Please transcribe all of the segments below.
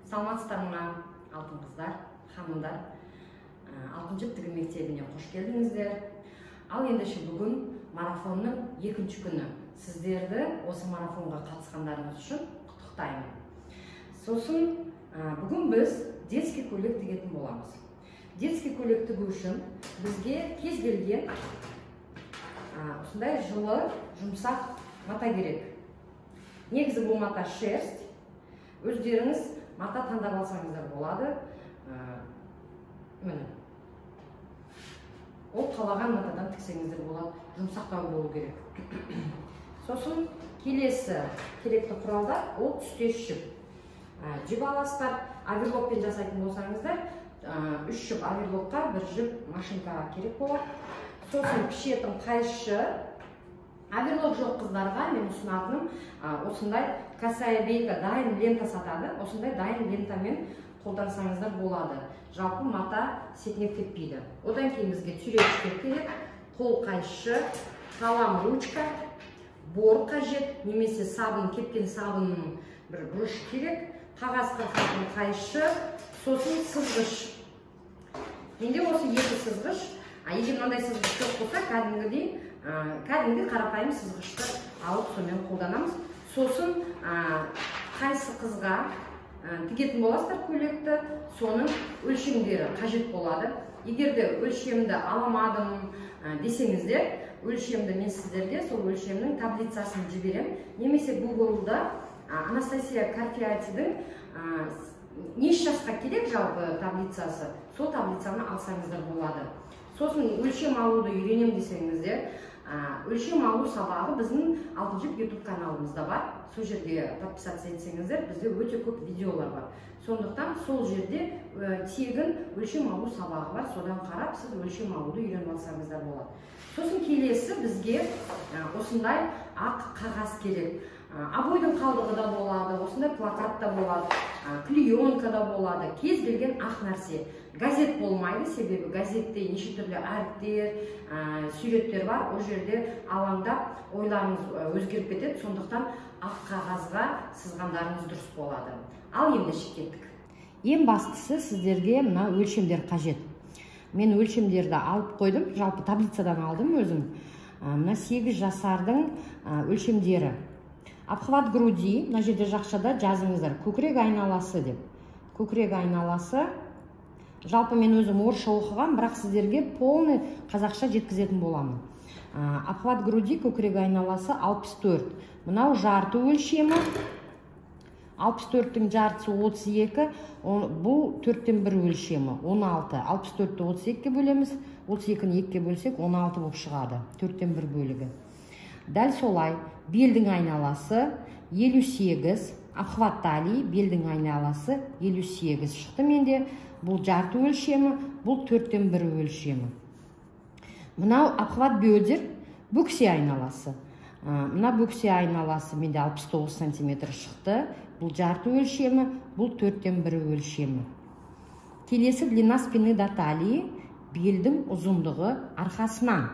Саламатсыздар ма, алтын қыздар, ханымдар? Алтын жіп тігін мектебіне қош келдіңіздер. Ал ендеше, бүгін марафонның екінші күні. Сіздерді осы марафонға қатысқандарыңыз үшін құттықтаймын. Сосын бүгін біз детский көйлек тігетін боламыз. Детский көйлек тігу үшін бізге кез келген осындай жылы, жұмсақ мата керек. Негізі бұл мата шерсть. Өздеріңіз мата таңдап алсаңыздар болады. Міне, ол қалаған матадан тіксеңіздер болады, жұмсақтау болу керек. Сосын келесі керекті құралдар — ол түстес жіп. Жіп аласыздар. Оверлокпен жасайтын болсаңыздар, үш жіп оверлокқа, бір жіп машинкаға керек болады. Сосын пішетін қайшы. Оверлок жоқ қыздарға мен ұсынатыным осындай косая бейка, дайын лента сатады. Осындай дайын лентамен қолдансаңыздар болады, жалпы мата сетінеп кетпейді. Одан кейін бізге түйрегіштер керек, қол қайшы, қалам, ручка, бор қажет немесе сабын, кепкен сабынның бір бұрыш керек, қағаз қырқатын қайшы, сосын сызғыш. Менде осы екі сызғыш. А егер мынандай сызғыш жоқ болса, кәдімгідей кәдімгі қарапайым сызғышты алып, сонымен қолданамыз. Сосын қайсы қызға тігетін боласыздар көйлекті, соның өлшемдері қажет болады. Егер де өлшемді аламадым десеңіздер, өлшемді мен сіздерге сол өлшемнің таблицасын жіберемін немесе Гуглда Анастасия Карфиатидің неше жасқа керек жалпы таблицасы, сол таблицаны алсаңыздар болады. Сосын өлшем алуды үйренемін десеңіздер, өлшем алу сабағы біздің Алтын жіп Ютуб каналымызда бар. Сол жерге подписаться етсеңіздер, бізде өте көп видеолар бар, сондықтан сол жерде тегін өлшем алу сабағы бар. Содан қарап, сіз өлшем алуды үйреніп алсаңыздар болады. Сосын келесі бізге осындай ақ қағаз керек. Обойдың қалдығы да болады, осындай плакат та болады, клеенка да болады, кез келген ақ нәрсе. Газет болмайды, себебі газетте неше түрлі әріптер, суреттер бар, ол жерде алаңдап, ойларыңыз өзгеріп кетеді. Сондықтан ақ қағазға сызғандарыңыз дұрыс болады. Ал ендеше кеттік. Ең бастысы, сіздерге мына өлшемдер қажет. Мен өлшемдерді алып қойдым, жалпы таблицадан алдым өзім. Мына 8 жасардың өлшемдері. Обхват груди, мына жерде жақшада жазыңыздар, көкірек айналасы деп. Көкірек айналасы. Жалпы мен өзім орысша оқыған, бірақ сіздерге полный қазақша жеткізетін боламын. Обхват груди, көкірек айналасы 64. Мынау жарты өлшемі. 64-тің жартысы 32, бұл төрттен бір өлшемі, 16. 64-ті 32-ге бөлеміз, 32-ні екіге бөлсек, 16 болып шығады, төрттен бір бөлігі. Дәл солай белдің айналасы 58, обхват талии, белдің айналасы 58 шықты менде. Бұл жарты өлшемі, бұл төрттен бір өлшемі. Мынау обхват бедер, бөксе айналасы. Мына бөксе айналасы менде 69 сантиметр шықты. Бұл жарты өлшемі, бұл төрттен бір өлшемі. Келесі длина спины до талии, белдің ұзындығы арқасынан.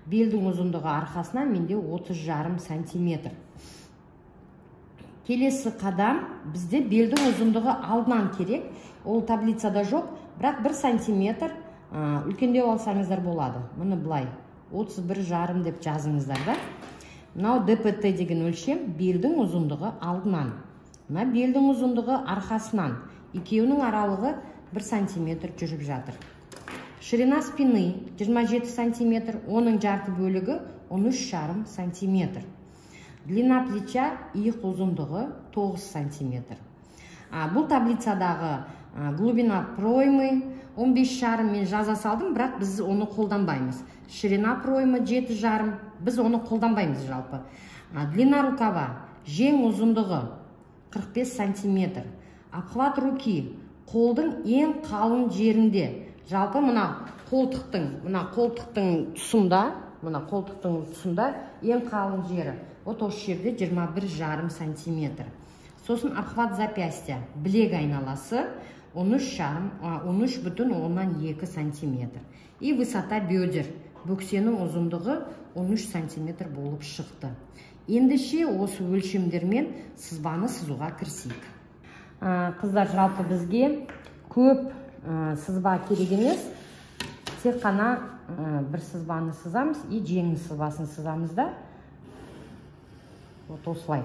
Белдің ұзындығы арқасынан менде 30,5 сантиметр. Келесі қадам, бізде белдің ұзындығы алдынан керек. Ол таблицада жоқ, бірақ 1 сантиметр үлкендеу алсаңыздар болады. Міне, былай 31,5 деп жазыңыздар да. Мынау ДПТ деген өлшем, белдің ұзындығы алдынан. Мына белдің ұзындығы арқасынан. Екеуінің аралығы 1 сантиметр жүріп жатыр. Ширина спины 27 сантиметр, оның жарты бөлігі 13,5 сантиметр. Длина плеча, иық ұзындығы 9 сантиметр. Бұл таблицадағы глубина проймы 15,5 мен жаза салдым, бірақ біз оны қолданбаймыз. Ширина проймы 7,5, біз оны қолданбаймыз жалпы. Длина рукава, жең ұзындығы 45 сантиметр. Обхват руки, қолдың ең қалың жерінде. Жалпы мына қолтықтың тұсында ең қалың жері. Вот осы жерде 21,5 сантиметр. Сосын обхват запястья, білек айналасы 13,5, 13,2 сантиметр. И высота бедер, бөксенің ұзындығы 13 сантиметр болып шықты. Ендеше осы өлшемдермен сызбаны сызуға кірісейік. Қыздар, жалпы бізге көп сызба керек емес, тек қана бір сызбаны сызамыз и жеңнің сызбасын сызамыз да. Вот осылай.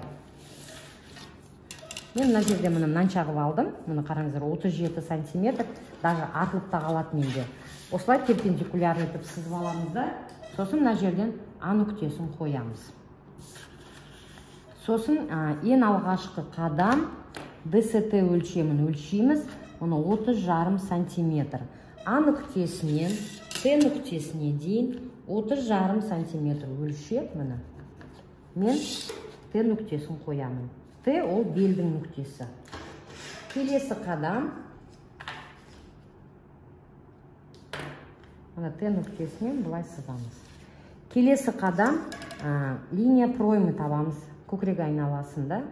Мен мына жерде міне мынанша қылып алдым. Міне қараңыздар, 37 сантиметр, даже артылып та қалады менде. Осылай перпендикуляр етіп сызып аламыз да, сосын мына жерден А нүктесін қоямыз. Сосын ең алғашқы қадам ДСТ өлшемін өлшейміз. Оны 30,5 сантиметр. А нүктесінен Т нүктесіне дейін 30,5 сантиметр өлшеп, міне мен Т нүктесін қоямын. Т ол белдің нүктесі. Келесі қадам мына Т нүктесінен былай сызамыз. Келесі қадам линия проймы табамыз көкірек айналасында.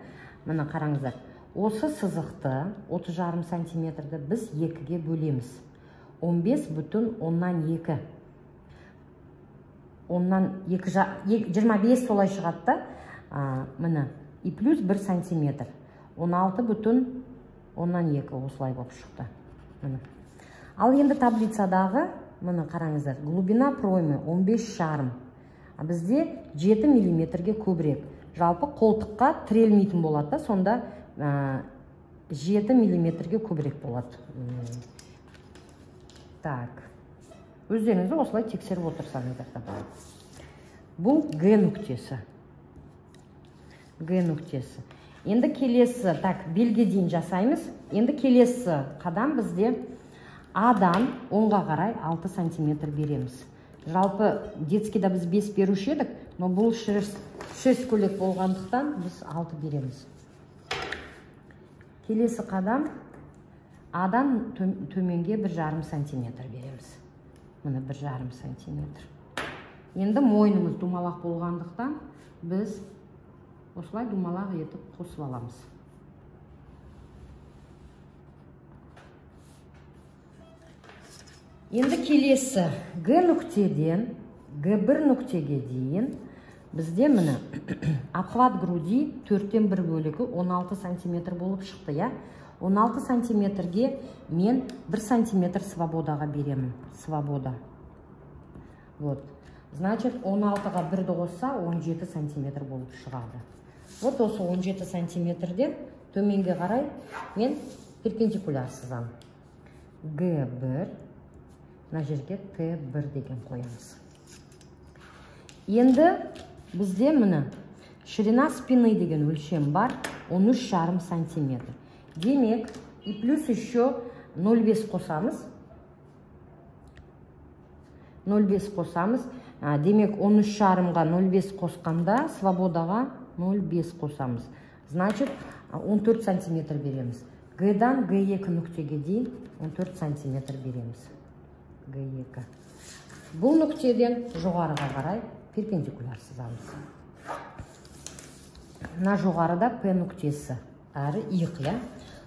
Міне қараңыздар, осы сызықты 30,5 сантиметрді біз екіге бөлеміз. 15,2. Оннан 25 солай шығады да, міне, и плюс 1 сантиметр. 16,2 осылай болып шықты. Міне. Ал енді таблицадағы, міне қараңыздар, глубина проймы 15,5. А бізде 7 миллиметрге көбірек. Жалпы қолтыққа тірелмейтін болады да, сонда 7 миллиметрге көбірек болады. Так. Өздеріңізді осылай тексеріп отырсаңыздар да болады. Бұл Г нүктесі. Г нүктесі. Енді келесі, так, белге дейін жасаймыз. Енді келесі қадам бізде Адан оңға қарай 6 сантиметр береміз. Жалпы детскийда біз 5 беруші едік, но бұл шерсть көйлек болғандықтан біз 6 береміз. Келесі қадам Адан төменге 1,5 сантиметр береміз. Міне 1,5 сантиметр. Енді мойнымыз домалақ болғандықтан біз осылай домалақ етіп қосып аламыз. Енді келесі Г нүктеден Г1 нүктеге дейін бізде міне обхват груди 1/4 бөлігі 16 сантиметр болып шықты, я? 16 сантиметрге мен 1 сантиметр свободаға беремін. Свобода. Вот. Значит, 16-ға 1-ді қосса 17 сантиметр болып шығады. Вот осы 17 сантиметрден төменге қарай мен перпендикуляр сызамын. Г1, мына жерге Т1 деген қоямыз. Енді бізде міне ширина спины деген өлшем бар, 13,5 сантиметр. Демек, и плюс еще 0,5 қосамыз. 0,5 қосамыз. Демек, 13,5-ға 0,5 қосқанда свободаға 0,5 қосамыз. Значит, 14 сантиметр береміз. Г-дан Г2 нүктеге дейін 14 сантиметр береміз. Г2. Бұл нүктеден жоғарыға қарай перпендикуляр сызамыз. Мына жоғарыда П нүктесі, әрі иық, иә?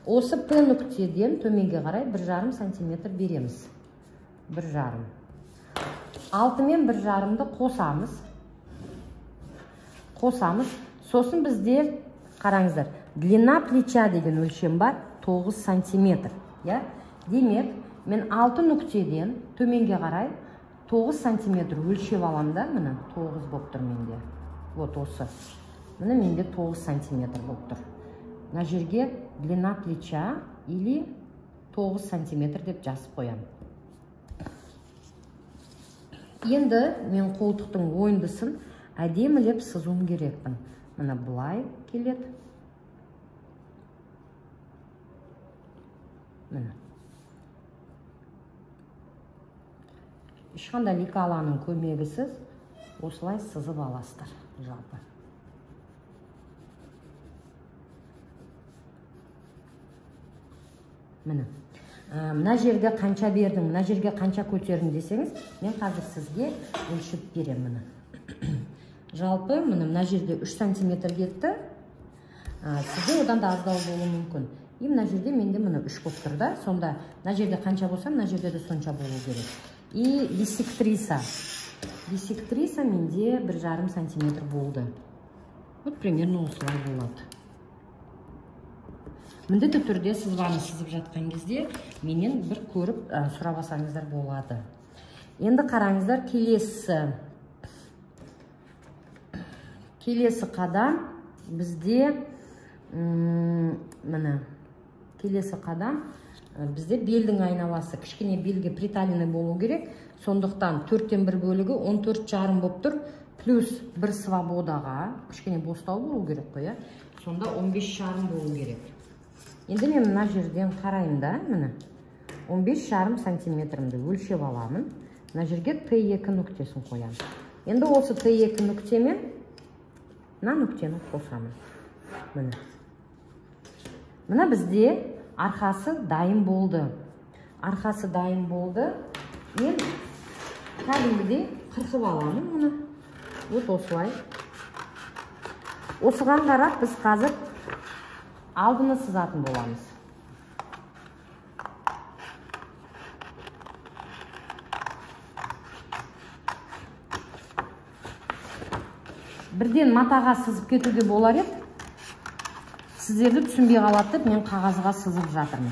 Осы П нүктеден төменге қарай 1,5 сантиметр береміз. 1,5. 6 мен 1,5-ды қосамыз. Қосамыз. Сосын бізде, қараңыздар, длина плеча деген өлшем бар, 9 сантиметр, иә? Демек, мен 6 нүктеден төменге қарай 9 сантиметр өлшеп алам да, міне 9 болып тұр менде. Вот осы. Міне менде 9 сантиметр болып тұр. Мына жерге длина плеча или 9 сантиметр деп жазып қоямын. Енді мен қолтықтың ойындысын әдемілеп сызуым керекпін. Міне былай келеді. Міне. Ешқандай лекаланың көмегісіз осылай сызып аласыздар жалпы. Міне. Мына жерге қанша бердің, мына жерге қанша көтердің десеңіз, мен қазір сізге өлшеп беремін. Міне. Жалпы міне мына жерде 3 сантиметр кетті. Сізде одан да аздау болуы мүмкін. И мына жерде менде міне 3 болып тұр да. Сонда мына жерде қанша болса, мына жерде де сонша болу керек. И бисектриса. Бисектриса менде 1,5 сантиметр болды. Вот примерно осылай болады. Міндетті түрде сызбаны сызып жатқан кезде менен бір көріп сұрап алсаңыздар болады. Енді қараңыздар, келесі қадам бізде, міне, келесі қадам бізде белдің айналасы кішкене белге приталенный болу керек. Сондықтан 1/4 бөлігі 14,5 болып тұр, плюс бір свободаға кішкене бостау болу керек қой, иә? Сонда 15,5 болу керек. Енді мен мына жерден қараймын да, міне 15,5 сантиметрімді өлшеп аламын. Мына жерге Т2 нүктесін қоямын. Енді осы Т2 нүктемен мына нүктені қосамын. Міне. Мына бізде арқасы дайын болды. Арқасы дайын болды. Мен кәдімгідей қырқып аламын мұны. Вот осылай. Осыған қарап біз қазір алдыны сызатын боламыз. Бірден матаға сызып кетуге болар еді. Сіздерді түсінбей қалады деп мен қағазға сызып жатырмын.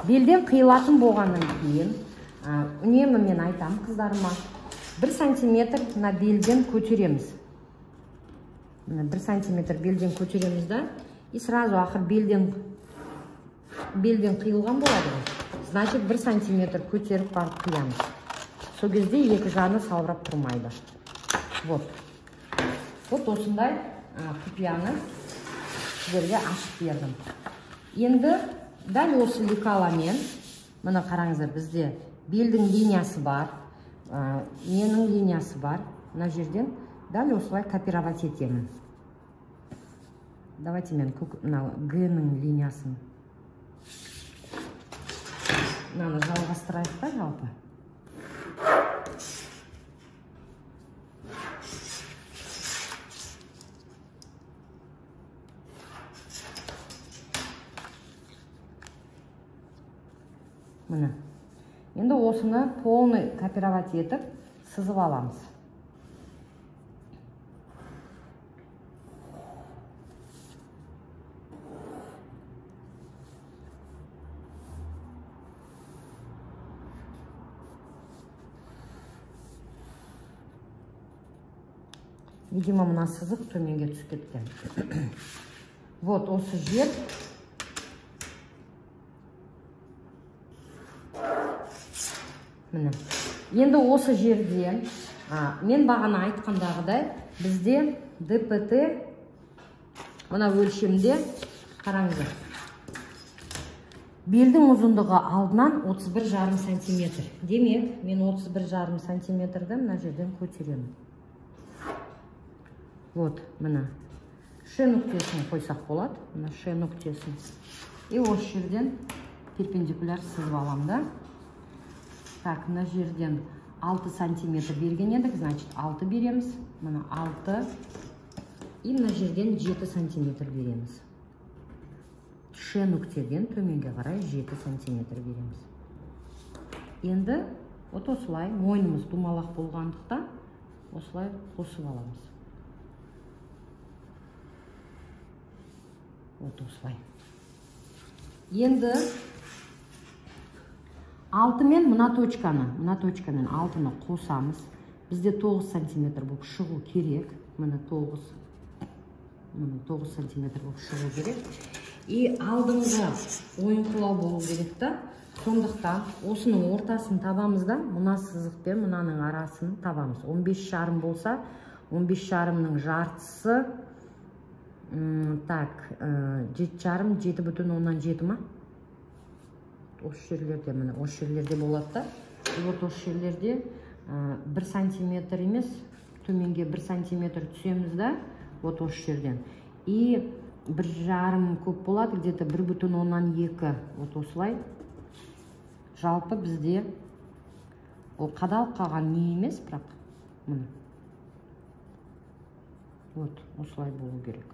Белден қиылатын болғаннан кейін, үнемі мен айтам қыздарыма, 1 сантиметр мына белден көтереміз. Мына 1 сантиметр белден көтереміз да, и сразу ақыр белден қиылған болады ғой. Значит, 1 сантиметр көтеріп барып қиямыз. Сол кезде екі жаны салбырап тұрмайды. Вот. Вот осындай құпияны сіздерге ашып бердім. Енді дәл осы лекаламен, мына қараңыздар, бізде белдің линиясы бар, менің линиясы бар. Мына жерден дәл осылай копировать етемін. Давайте мен мына Г-ның линиясын мынаны жалғастырайық та жалпы. Міне. Енді осыны полный копировать етіп сызып аламыз. Видимо, мына сызық төменге түсіп кеткен. Вот осы жер. Міне. Енді осы жерден, мен бағана айтқандағыдай, бізде ДПТ мына өлшемде қараңыздар. Белдің ұзындығы алдынан 31,5 сантиметр. Демек, мен 31,5 сантиметрді мына жерден көтеремін. Вот, мына Ш нүктесін қойсақ болады. Мына Ш нүктесін. И осы жерден перпендикуляр сызып аламын да. Так, мына жерден 6 сантиметр берген едік, значит 6 береміз. Мына 6. И мына жерден 7 сантиметр береміз. Ш нүктеден төменге қарай 7 сантиметр береміз. Енді вот осылай мойнымыз домалақ болғандықтан осылай қосып аламыз. Вот осылай. Енді 6 мен мына точканы, мына точкамен 6-ны қосамыз. Бізде 9 сантиметр болып шығу керек. Міне 9. Міне 9 сантиметр болып шығу керек. И алдыңғы ойынқылау болу керек та. Сондықтан осының ортасын табамыз да, мына сызықпен мынаның арасын табамыз. 15,5 болса, 15,5-ның жартысы, так, 7,5, 7,7 ма? Осы жерлерде, міне, осы жерлерде болады да. И вот осы жерлерде 1 сантиметр емес, төменге 1 сантиметр түсеміз да, вот осы жерден. И 1,5 көп болады, где-то 1,2, вот осылай. Жалпы бізде ол қадалып қалған не емес, бірақ міне. Вот, осылай болу керек.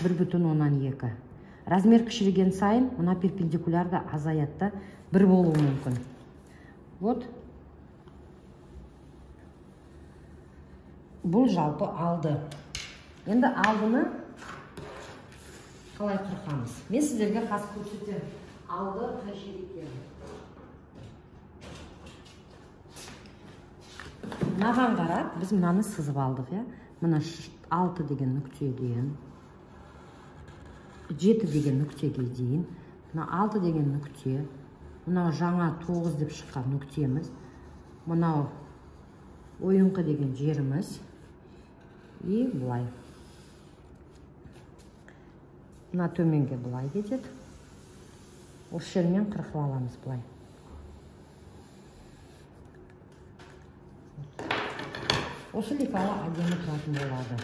1,2. Размер кішіреген сайын мына перпендикуляр да азаяды да, 1 болуы мүмкін. Вот. Бұл жалпы алды. Енді алдыны қалай қырқамыз? Мен сіздерге қазір көрсетемін. Алды қай жер екенін. Мынаған қарап, біз мынаны сызып алдық, иә? Мына 6 деген нүктеден 7 деген нүктеге дейін, мына 6 деген нүкте, мынау жаңа 9 деп шыққан нүктеміз, мынау ойыңқы деген жеріміз, и былай. Мына төменге былай кетеді. Осы жермен қырқып аламыз былай. Осы лекалы әдемі тұратын болады.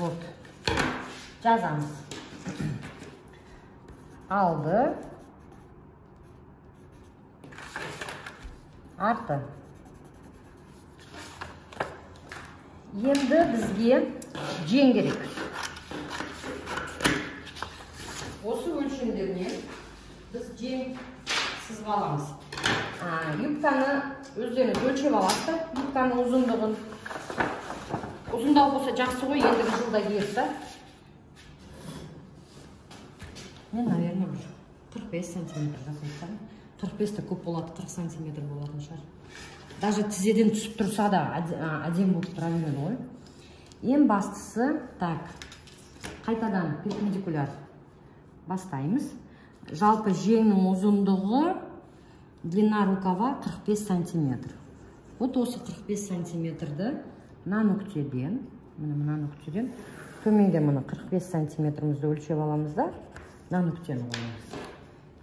Вот. Жазамыз. Алды. Арты. Енді бізге жең керек. Осы өлшемдерінен біз жең сызып аламыз. Юбканы өздеріңіз өлшеп аласыздар. Юбканың ұзындығын. Ұзындау болса жақсы ғой, ендігі жылда киеді да. Мен, наверное, 45 сантиметр жасайтсам. 45 те көп болады, 40 сантиметр болатын шығар. Даже тізеден түсіп тұрса да әдемі болып тұра береді ғой. Ең бастысы, так, қайтадан перпендикуляр бастаймыз. Жалпы жеңнің ұзындығы, длина рукава 45 сантиметр. Вот осы 45 сантиметрді мына нүктеден, мына нүктеден төменге мына 45 сантиметрімізді өлшеп аламыз да, мына нүктені қоямыз.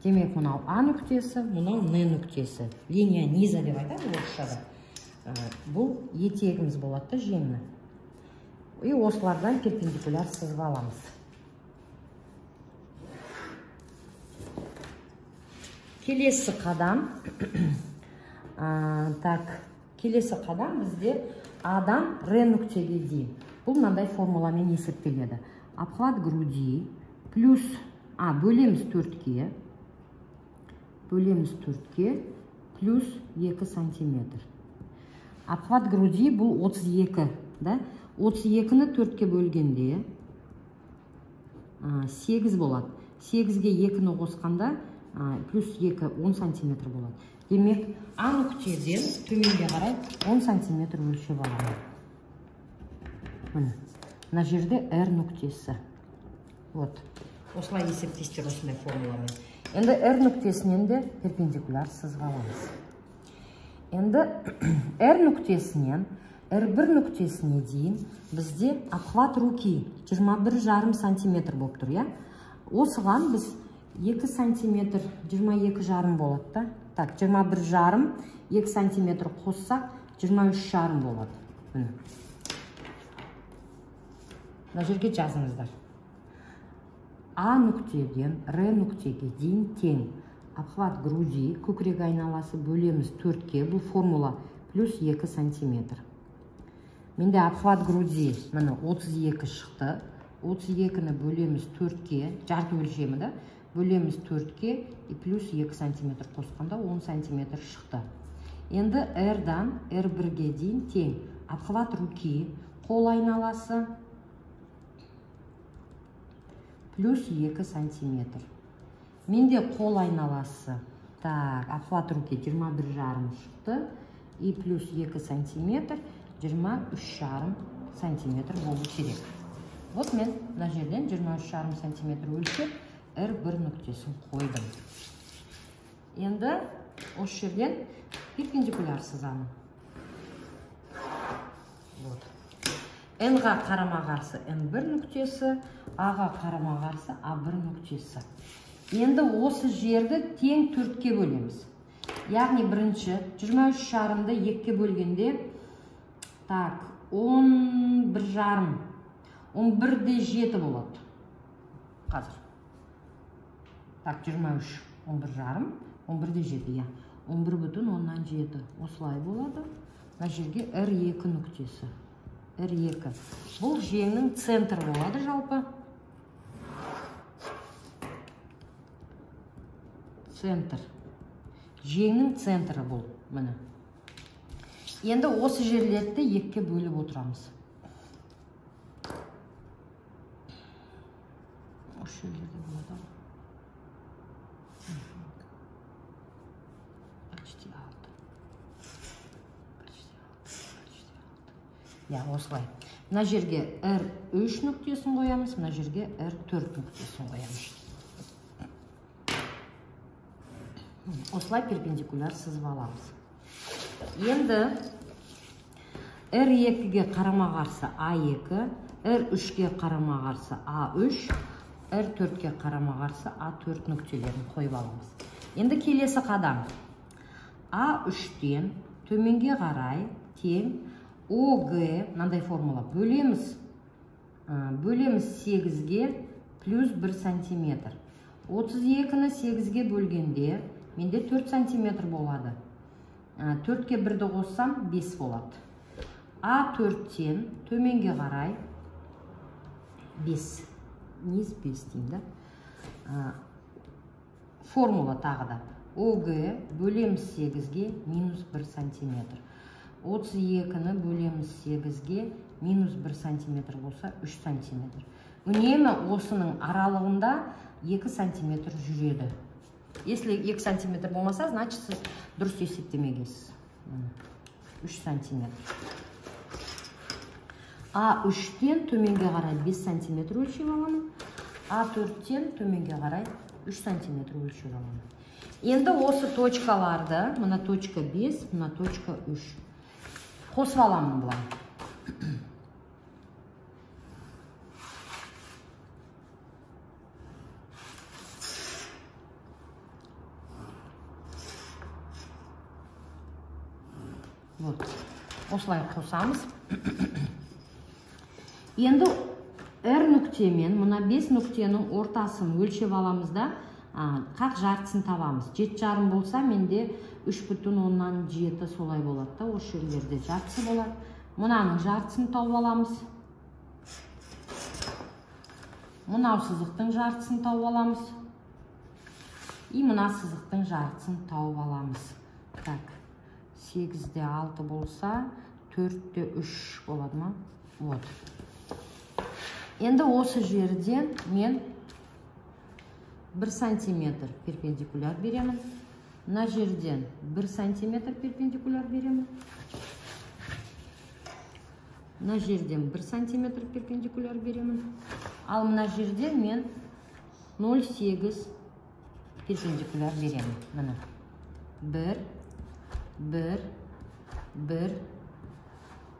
Демек, мынау А нүктесі, мынау Н нүктесі. Линия низа деп айтады орысшада. Бұл етегіміз болады да жеңні. И осылардан перпендикуляр сызып аламыз. Келесі қадам, так, келесі қадам бізде Адан Р нүктеге дейін. Бұл мынандай формуламен есептеледі. Обхват груди плюс, бөлеміз 4-ке, бөлеміз 4-ке плюс 2 сантиметр. Обхват груди бұл 32, да? 32-ні 4-ке бөлгенде 8 болады. 8-ге 2-ні қосқанда плюс 2, 10 сантиметр болады. Демек, А нүктеден төменге қарай 10 сантиметр өлшеп аламын. Міне, мына жерде Р нүктесі. Вот. Осылай есептейсіздер осындай формуламен. Енді Р нүктесінен де перпендикуляр сызып аламыз. Енді Р нүктесінен Р1 нүктесіне дейін бізде обхват руки 21,5 сантиметр болып тұр, иә? Осыған біз 2 сантиметр 22,5 болады да. Так, 21,5, 2 сантиметр қоссақ 23,5 болады. Міне. Мына жерге жазыңыздар. А нүктеден Р нүктеге дейін тең. Обхват груди, көкірек айналасы бөлеміз 4-ке, бұл формула плюс 2 сантиметр. Менде обхват груди, міне 32 шықты. 32-ні бөлеміз 4-ке, жарты өлшемі да, бөлеміз 4-ке и плюс 2 сантиметр қосқанда 10 сантиметр шықты. Енді R-дан R1-ге дейін тең. Обхват руки, қол айналасы плюс 2 сантиметр. Менде қол айналасы, так, обхват руки 21,5 шықты и плюс 2 сантиметр, 23,5 сантиметр болу керек. Вот мен мына жерден 23,5 сантиметр өлшеп R1 нүктесін қойдым. Енді осы жерден перпендикуляр сызамын. Вот. N-ға қарама-қарсы N1 нүктесі, A-ға қарама-қарсы A1 нүктесі. Енді осы жерді тең 4-ке бөлеміз. Яғни бірінші 23,5-ды 2-ке бөлгенде, так, 11,5, 11,7 болады. Қазір. Так, 23, 11,5, 11,7, иә. 11,7. Осылай болады. Мына жерге R2 нүктесі. R2. Бұл жеңнің центрі болады жалпы. Центр. Жеңнің центрі бұл. Міне. Енді осы жерлерді 2-ке бөліп отырамыз. Осы жерлерде болады. Почти 6. Почти 6. Почти 6. Я, осылай. Мына жерге R3 нүктесін қоямыз, мына жерге R4 нүктесін қоямыз. Осылай перпендикуляр сызып аламыз. Енді R2-ге қарама-қарсы A2, R3-ге қарама-қарсы A3, R4-ге қарама-қарсы A4 нүктелерін қойып аламыз. Енді келесі қадам. A3-тен төменге қарай тең ОГ, мынандай формула, бөлеміз 8-ге плюс 1 сантиметр. 32-ні 8-ге бөлгенде менде 4 сантиметр болады. 4-ке 1-ді қоссам 5 болады. А4-тен төменге қарай 5. Низ 5 деймін да. Формула тағы да. ОГ бөлеміз 8-ге минус 1 сантиметр. 32-ні бөлеміз 8-ге минус 1 сантиметр болса 3 сантиметр. Үнемі осының аралығында 2 сантиметр жүреді. Если 2 сантиметр болмаса, значит сіз дұрыс есептемегенсіз. 3 сантиметр. А3-тен төменге қарай 5 сантиметр өлшеп аламын. А4-тен төменге қарай 3 сантиметр өлшеп аламын. Енді осы точкаларды, мына точка 5, мына точка 3. Қосып аламын былай. Вот. Осылай қосамыз. Енді R нүктемен мына 5 нүктенің ортасын өлшеп аламыз да, қақ жартысын табамыз. 7,5 болса, менде 3,7 солай болады да, осы жерлерде жартысы болады. Мынаның жартысын тауып аламыз. Мынау сызықтың жартысын тауып аламыз. И мына сызықтың жартысын тауып аламыз. Так. 8-де 6 болса, 4-де 3 болады ма? Вот. Енді осы жерден мен 1 сантиметр перпендикуляр беремін. Мына жерден 1 сантиметр перпендикуляр беремін. Мына жерден 1 сантиметр перпендикуляр беремін. Ал мына жерден мен 0,8 перпендикуляр беремін. Міне. 1, 1, 1,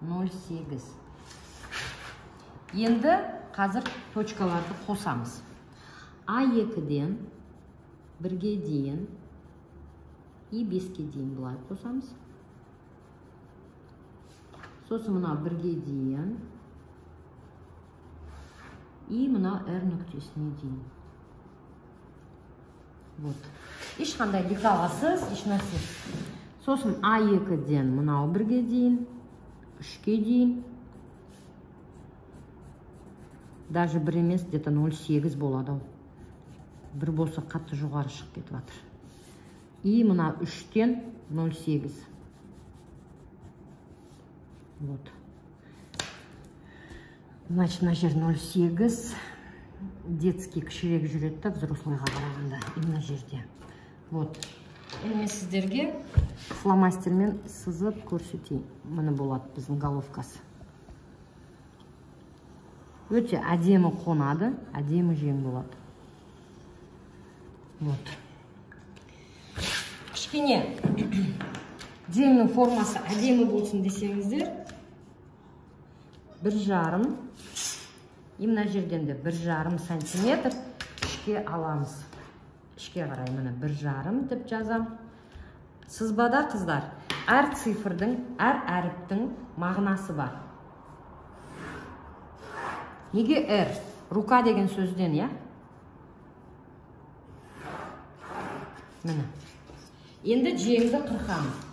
0,8. Енді қазір точкаларды қосамыз. А2-ден 1-ге дейін и 5-ке дейін былай қосамыз. Сосын мына 1-ге дейін и мына R нүктесіне дейін. Вот. Ешқандай лекаласыз, ешнәрсесіз. Сосын А2-ден мынау 1-ге дейін, 3-ке дейін. Даже 1 емес, где-то 0,8 болады. Бір болса қатты жоғары шығып кетіп жатыр. И мына 3-тен 0,8. Вот. Значит, мына жер 0,8. Детский кішірек жүреді да, взрослыйға қарағанда. И мына жерде. Вот. Енді мен сіздерге фломастермен сызып көрсетейін. Міне болады біздің головкасы. Өте әдемі қонады, әдемі жең болады. Вот. Кішкене жеңнің формасы әдемі болсын десеңіздер, 1,5, и мына жерден де 1,5 сантиметр ішке аламыз. Ішке қарай міне 1,5 деп жазам. Сызбада қыздар, әр цифрдың, әр әріптің мағынасы бар. Неге R? Рука деген сөзден, иә? Міне. Енді жеңді қырқамыз.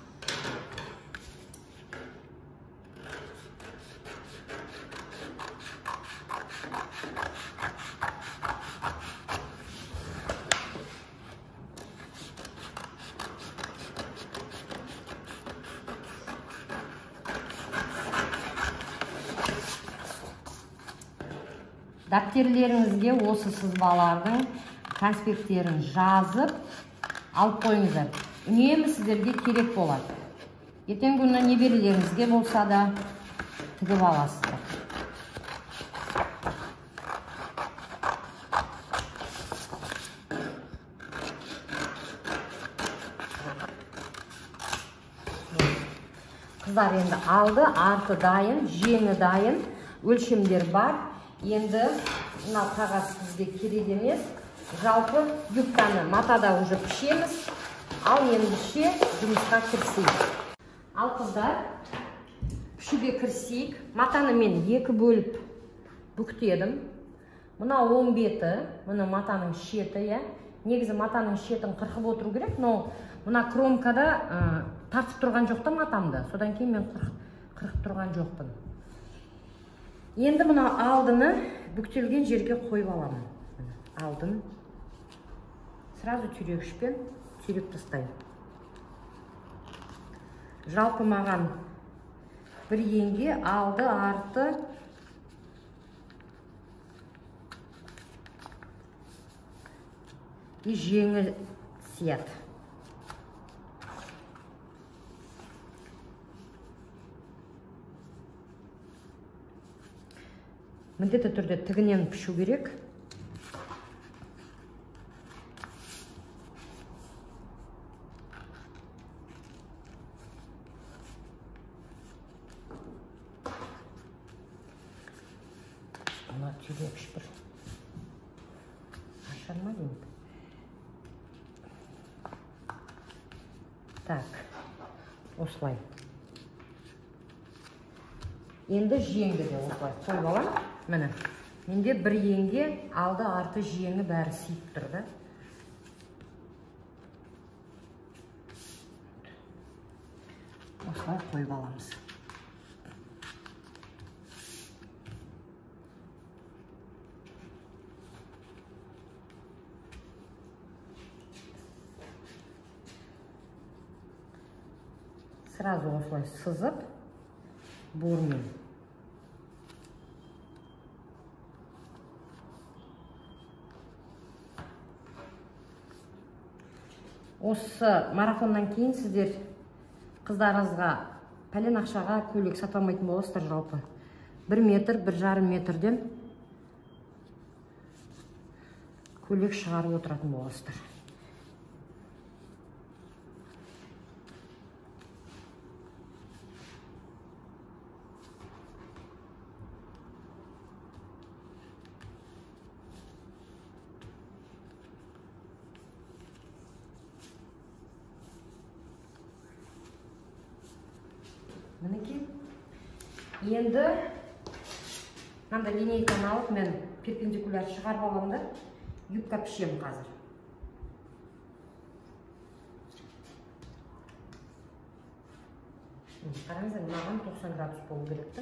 Дәптерлеріңізге осы сызбалардың конспекттерін жазып алып қойыңыздар. Үнемі сіздерге керек болады. Ертеңгі күні немерелеріңізге болса да тігіп аласыздар. Қыздар, енді алды, арты дайын, жеңі дайын, өлшемдер бар. Енді мына қағаз бізге керек емес. Жалпы юбканы матада уже пішеміз. Ал ендеше жұмысқа кірісейік. Ал қыздар, пішуге кірісейік. Матаны мен екі бөліп бүктедім. Мына оң беті, мына матаның шеті, иә. Негізі матаның шетін қырқып отыру керек, но мына кромкада тартып тұрған жоқ та матамды. Содан кейін мен қырқып тұрған жоқпын. Енді мына алдыны бүктелген жерге қойып аламын. Алдын сразу түйрегішпен түйреп тастаймын. Жалпы маған бір еңге алды, арты и жеңі сияды. Міндетті түрде тігінен пішу керек. Мына түйрегіш бір ашар ма деймін. Так, осылай. Енді жеңді де осылай қойып аламын. Міне, менде бір еңге алды, арты, жеңі бәрі сиіп тұр да. Осылай қойып аламыз. Сразу осылай сызып бурмен. Осы марафоннан кейін сіздер қыздарыңызға пәлен ақшаға көйлек сата алмайтын боласыздар жалпы. 1 метр, 1,5 метрден көйлек шығарып отыратын боласыздар. Мінекей. Енді мынандай линейканы алып мен перпендикуляр шығарып аламын да, юбка пішемін қазір. Қараңыздар, маған 90 градус болу керек та.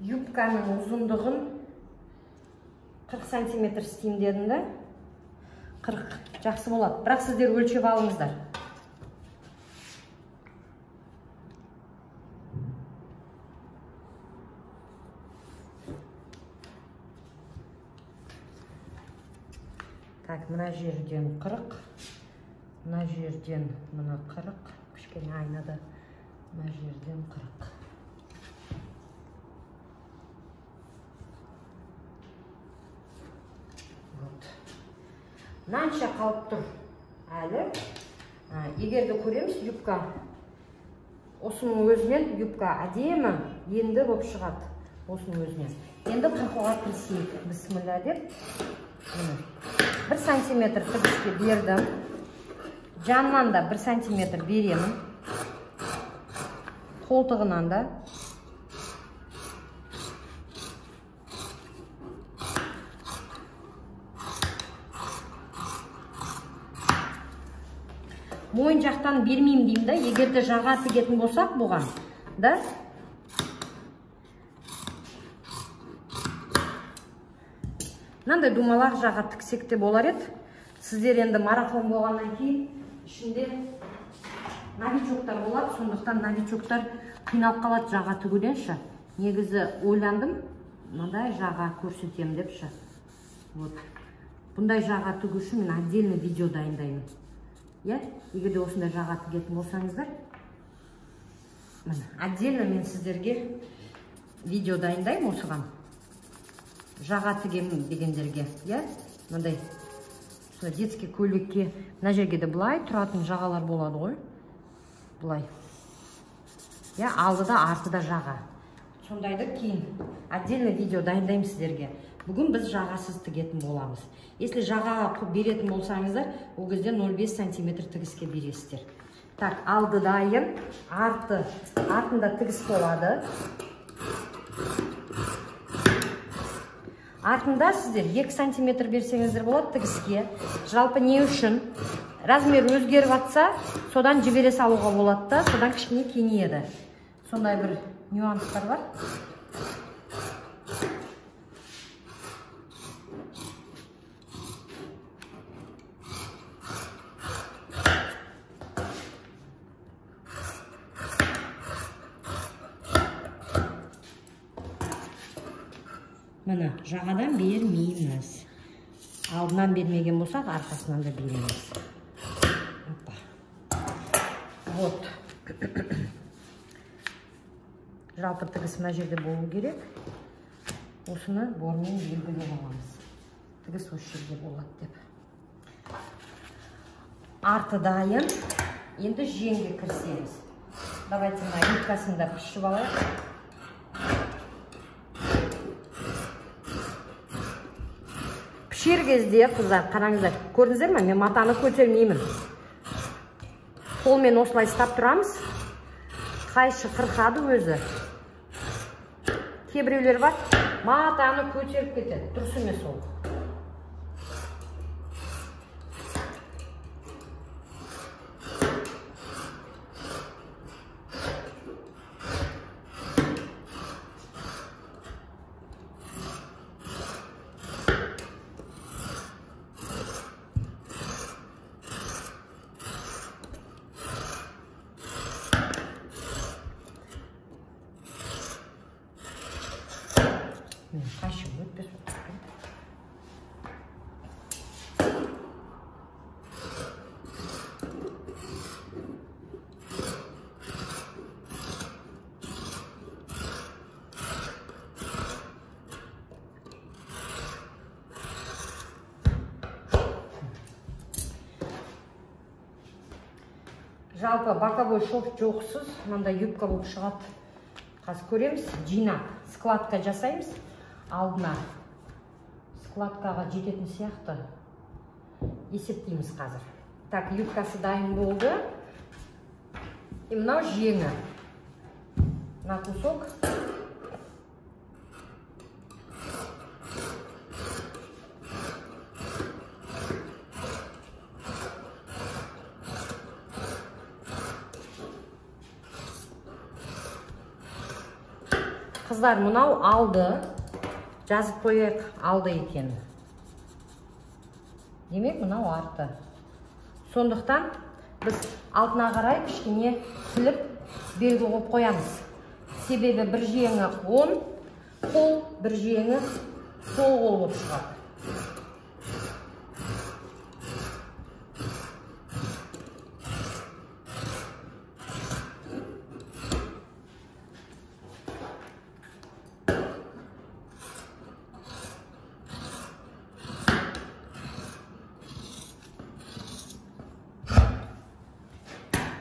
Юбканың ұзындығын 40 сантиметр істеймін дедім да. 40 жақсы болады. Бірақ сіздер өлшеп алыңыздар. Так, мына жерден 40, мына жерден мына 40, кішкене айнада мына жерден 40. Вот. Мынанша қалып тұр әлі. Егер де көреміз, юбка осының өзінен юбка әдемі енді болып шығады осының өзінен. Енді қырқуға кірісейік. Бісміллә деп. 1 сантиметр тігіске бердім. Жанынан да 1 сантиметр беремін. Қолтығынан да. Мойын жақтан бермеймін деймін да, егер де жаға тігетін болсақ бұған, да? Мынандай домалақ жаға тіксек те болар еді. Сіздер енді марафон болғаннан кейін ішінде новичоктар болады, сондықтан новичоктар қиналып қалады жаға тігуден ше. Негізі ойландым, мынандай жаға көрсетемін деп ше. Вот. Бұндай жаға тігу үшін мен отдельно видео дайындаймын. Иә, егер де осындай жаға тігетін болсаңыздар, міне, отдельно мен сіздерге видео дайындаймын осыған. Жаға тігемін дегендерге, иә, мынандай детский көйлекке мына жерге де былай тұратын жағалар болады ғой. Былай. Иә, алды да арты да жаға. Сондайды кейін отдельно видео дайындаймын сіздерге. Бүгін біз жағасыз тігетін боламыз. Если жағаға беретін болсаңыздар, ол кезде 0,5 сантиметр тігіске бересіздер. Так, алды дайын, арты, артында тігіс болады. Артында сіздер 2 сантиметр берсеңіздер болады тігіске. Жалпы не үшін? Размер өзгеріп атса, содан жібере салуға болады да, содан кішкене кеңейеді. Сондай бір нюанстар бар. Міне, жағадан бермейміз. Алдынан бермеген болсақ, арқасынан да бермейміз. Опа. Вот. Жалпы тігіс мына жерде болу керек. Осыны бормен белгілеп аламыз. Тігіс осы жерде болады деп. Арты дайын. Енді жеңге кірісеміз. Давайте мына юбкасын да пішіп алайық. Пішер кезде, қыздар, қараңыздар, көрдіңіздер ме? Мен матаны көтермеймін. Қолмен осылай ұстап тұрамыз. Қайшы қырқады өзі. Кейбіреулер бар, матаны көтеріп кетеді. Дұрыс емес ол. Қайшы өтпес. Жалпы боковой шов жоқсыз, мынандай юбка болып шығады. Қазір көреміз, жинап складка жасаймыз. Алдына складкаға жететін сияқты есептейміз қазір. Так, юбкасы дайын болды. И мынау жеңі. Мына кусок. Қыздар, мынау алды. Жазып қояйық, алды екен. Демек, мынау арты. Сондықтан біз алдына қарай кішкене тіліп белгі қойып қоямыз. Себебі бір жеңі оң қол, бір жеңі сол қол болып шығады.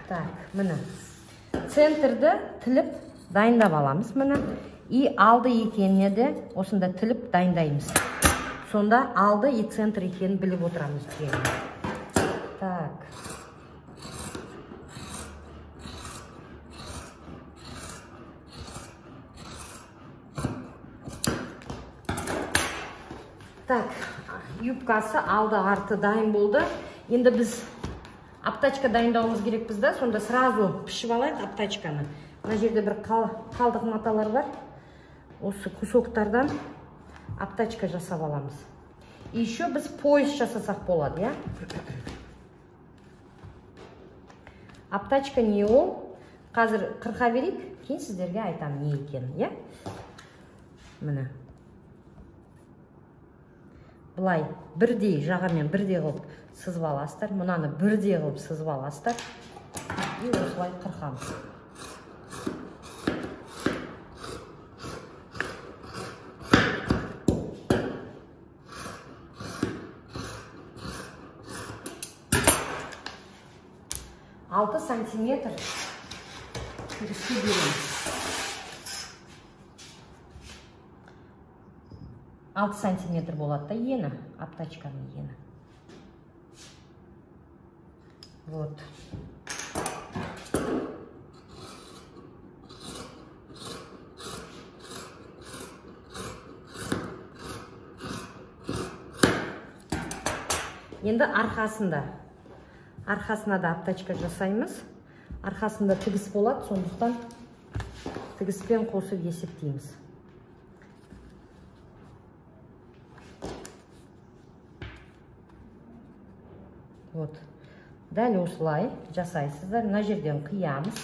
Так, міне. Центрді тіліп дайындап аламыз, міне. И алды екеніне де осында тіліп дайындаймыз. Сонда алды и центр екенін біліп отырамыз жеңін. Так. Так, юбкасы алды арты дайын болды. Енді біз обтачка дайындауымыз керекпіз да, сонда сразу пішіп алайық обтачканы. Мына жерде бір қалдық маталар бар. Осы кусоктардан обтачка жасап аламыз. И еще біз пояс жасасақ болады, иә? Обтачка не ол? Қазір қырқа берейік, кейін сіздерге айтамын не екенін, иә? Міне. Былай бірдей жағамен бірдей қылып сызып аласыздар. Мынаны бірдей қылып сызып аласыздар. И осылай қырқамыз. 6 сантиметр тігіске береміз. 6 сантиметр болады да ені, обтачканың ені. Вот. Енді арқасында. Арқасына да обтачка жасаймыз. Арқасында тігіс болады, сондықтан тігіспен қосып есептейміз. Вот. Дәл осылай жасайсыздар. Мына жерден қиямыз.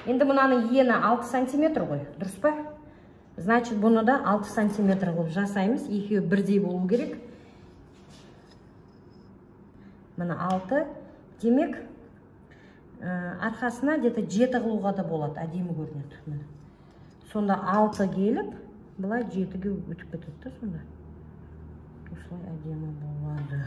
Енді мынаның ені 6 сантиметр ғой, дұрыс па? Значит, бұны да 6 сантиметр қылып жасаймыз. Екеуі бірдей болу керек. Мына 6. Демек, арқасына где-то 7 қылуға да болады, әдемі көрінеді. Міне. Сонда 6 келіп, былай 7-ге өтіп кетеді да сонда. Осылай әдемі болады.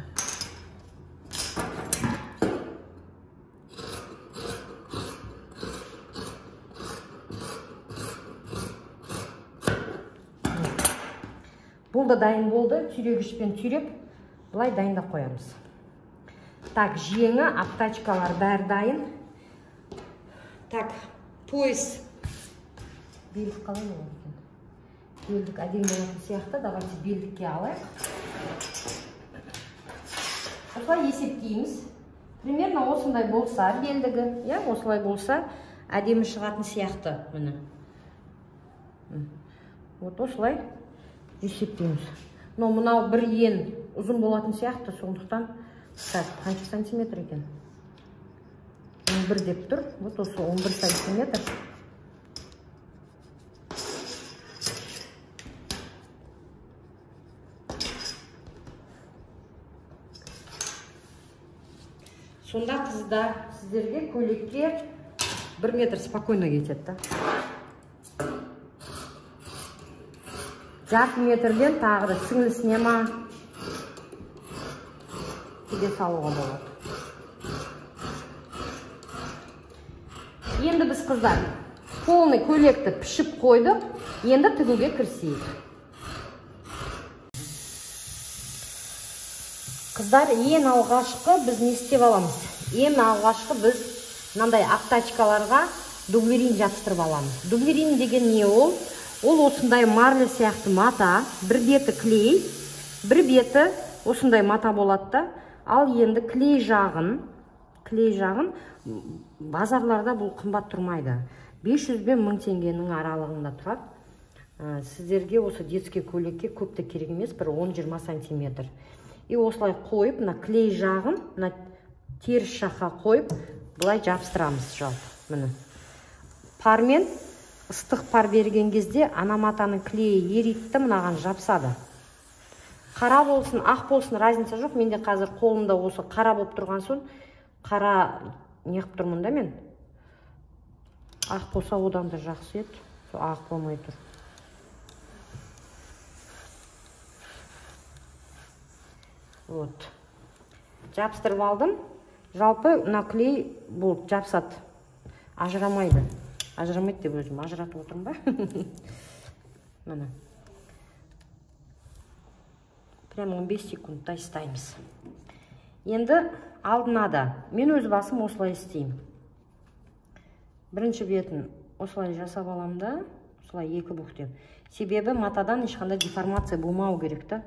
Бұл да дайын болды. Түйрегішпен түйреп, былай дайындап қоямыз. Так, жеңі, обтачкалар бәрі дайын. Так, пояс. Белдік қалай болады екен? Белдік әдемі болатын сияқты. Давайте белдікке алайық. Осылай есептейміз. Примерно осындай болса белдігі, иә, осылай болса әдемі шығатын сияқты. Міне. Вот осылай есептейміз. Но мынау бір ен ұзын болатын сияқты, сондықтан так, қанша сантиметр екен? 11 деп тұр. Вот осы 11 сантиметр. Сонда қыздар, сіздерге көйлекке 1 метр спокойно кетеді да. Жарты метрден тағы да сіңлісіне ма тіге салуға болады. Енді біз қыздар полный көйлекті пішіп қойдық. Енді тігуге кірісейік. Қыздар, ең алғашқы біз не істеп аламыз? Ең алғашқы біз мынандай обтачкаларға дублерин жабыстырып аламыз. Дублерин деген не ол? Ол осындай марля сияқты мата, бір беті клей, бір беті осындай мата болады да. Ал енді клей жағын базарларда бұл қымбат тұрмайды. 500 бен 1000 теңгенің аралығында тұрады. Сіздерге осы детский көйлекке көп те керек емес, бір 10-20 сантиметр. И осылай қойып, мына клей жағын, мына теріс жаққа қойып, былай жабыстырамыз жалпы. Міне. Пармен ыстық пар берген кезде ана матаның клейі ериді, мынаған жабысады. Қара болсын, ақ болсын, разница жоқ. Менде қазір қолымда осы қара болып тұрған соң Қара неғып тұрмын да мен. Ақ болса одан да жақсы еді. Сол ақ болмай тұр. Вот. Жабыстырып алдым. Жалпы мына клей бұл жабысады. Ажырамайды. Ажырамайды деп өзім ажыратып отырмын ба? Міне. Прямо 15 секундтай ұстаймыз. Енді алдына да мен өз басым осылай істеймін. Бірінші бетін осылай жасап аламын да, осылай екі бүктеп. Себебі матадан ешқандай деформация болмау керек та.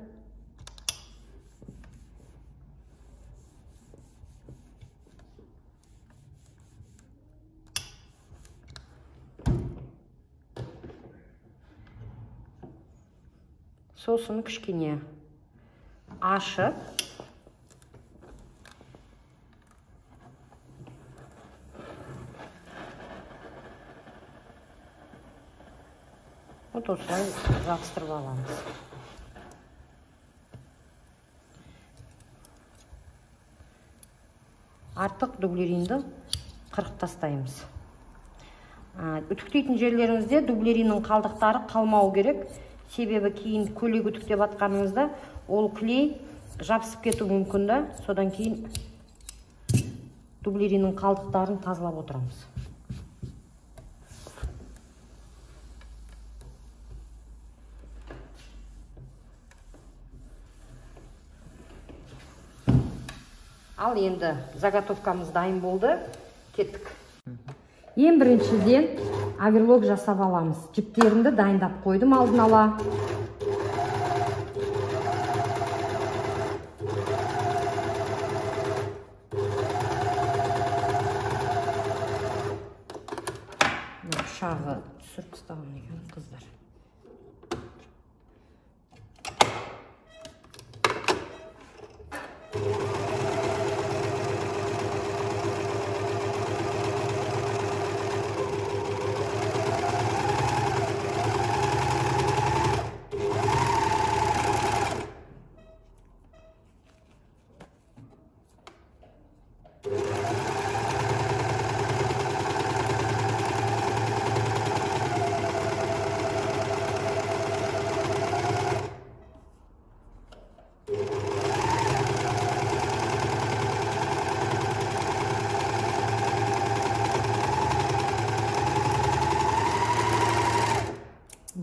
Сосын кішкене ашып, вот осылай жабыстырып аламыз. Артық дублеринді қырып тастаймыз. Үтіктейтін жерлеріңізде дублериннің қалдықтары қалмау керек. Себебі кейін көйлек үтіктеп атқаныңызда ол клей жабысып кетуі мүмкін да. Содан кейін дублериннің қалдықтарын тазалап отырамыз. Ал енді заготовкамыз дайын болды. Кеттік. Ең біріншіден оверлок жасап аламыз. Жіптерімді дайындап қойдым алдын ала. Пышағы түсіріп тастаған екен қыздар.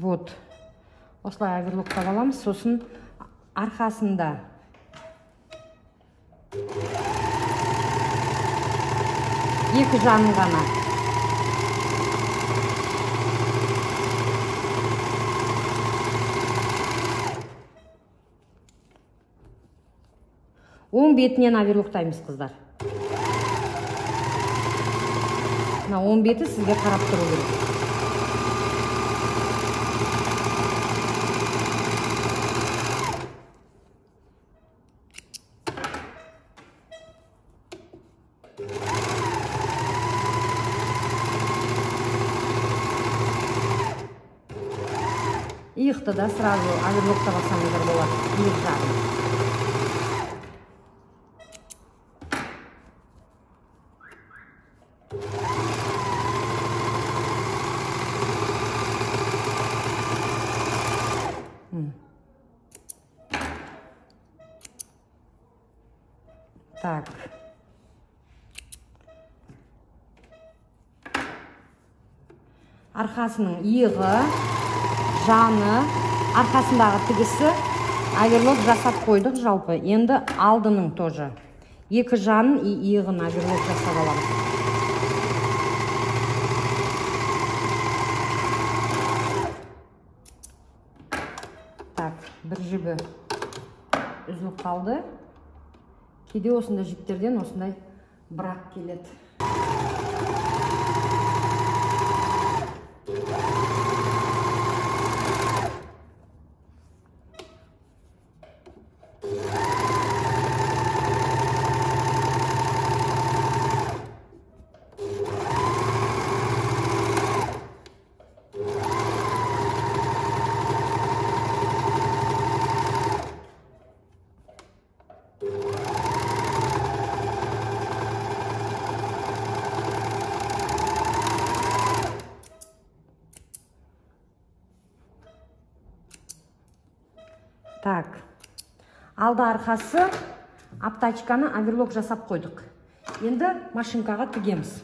Вот. Осылай оверлоктап аламыз. Сосын арқасында екі жағын ғана оң бетінен оверлоктаймыз, қыздар. Мына оң беті сізге қарап тұру керек. Иықты да сразу оверлоктап алсаңыздар болады, иық жағын. Так. Арқасының иығы, жаны, арқасындағы тігісі оверлок жасап қойдық жалпы. Енді алдының тоже. Екі жанын и иығын оверлок жасап аламыз. Так, бір жібі үзіліп қалды. Кейде осындай жіптерден осындай брак келеді. Так, алды, арқасы, обтачканы оверлок жасап қойдық. Енді машинкаға тігеміз.